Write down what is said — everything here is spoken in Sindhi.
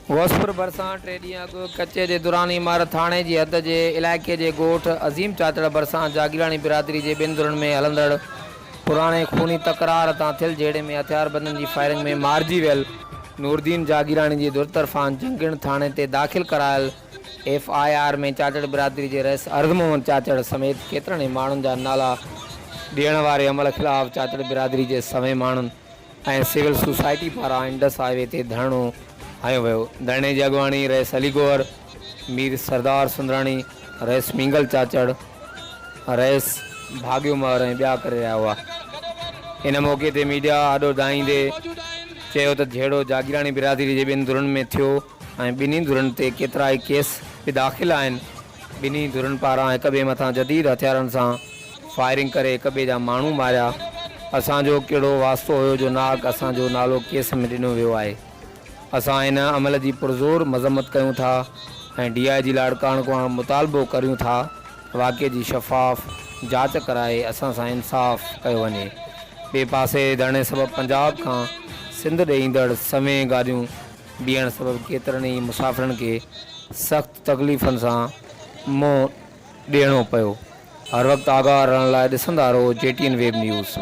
غوثپور ڀرسان ٽي ڏينهن اڳ ڪچي جي دراني عمارت ٿاڻي جي حد جي علائقي جي ڳوٺ عظيم چاچڙ ڀرسان جاگيراڻي برادري جي ٻن ڌرين ۾ هلندڙ پراڻي خوني تڪرار تان ٿيل جهيڙي ۾ هٿياربندن جي فائرنگ ۾ مارجي ويل نوردين جاگيراڻي جي ڌر طرفان جنگڻ ٿاڻي تي داخل ڪرايل ايف I R ۾ Chachar برادري جي رئيس عرض محمد چاچڙ سميت ڪيترن ئي ماڻهن جا نالا ڏيڻ واري عمل خلاف چاچڙ برادري جي سوين ماڻهن ۽ سول سوسائٽي پاران انڊس هاء وي تي ڌرڻو هنيو ويو. ڌرڻي جي اڳواڻي رئيس علي گوهر، مير سردار سندراڻي، رئيس مينگل چاچڙ، رئيس ڀاڳيو مهر ۽ ٻيا ڪري رهيا هئا. ان موقعي تي ميڊيا آڏو دانهيندي چيو ته جهيڙو جاگيراڻي برادري جي ٻن ڌرين ۾ ٿيو ۽ ٻنهي ڌرين تي ڪيترائي ڪيس به داخل آهن. ٻنهي ڌرين پاران هڪ ٻئي مٿان جديد هٿيارن سان فائرنگ ڪري هڪ ٻئي جا ماڻهو ماريا، اسان جو ڪهڙو واسطو هيو جو ناحق اسان جو نالو ڪيس ۾ ڏنو ويو آهي، اسان ان عمل جي پرزور مذمت ڪيون ٿا ۽ ڊي I جي لاڙڪاڻو کان مطالبو ڪريون ٿا ته واقعي جي شفاف جاچ ڪرائي اسان سان انصاف ڪيو وڃي، ٻئي پاسي ڌرڻي سبب پنجاب کان سنڌ ڏي ايندڙ سوين گاڏيون بيهڻ سبب ڪيترن ئي مسافرن کي سخت تڪليفن سان منهن ڏيڻو پيو. هر وقت آگاهه رهڻ لاء ڏسندا رهو G T N web news.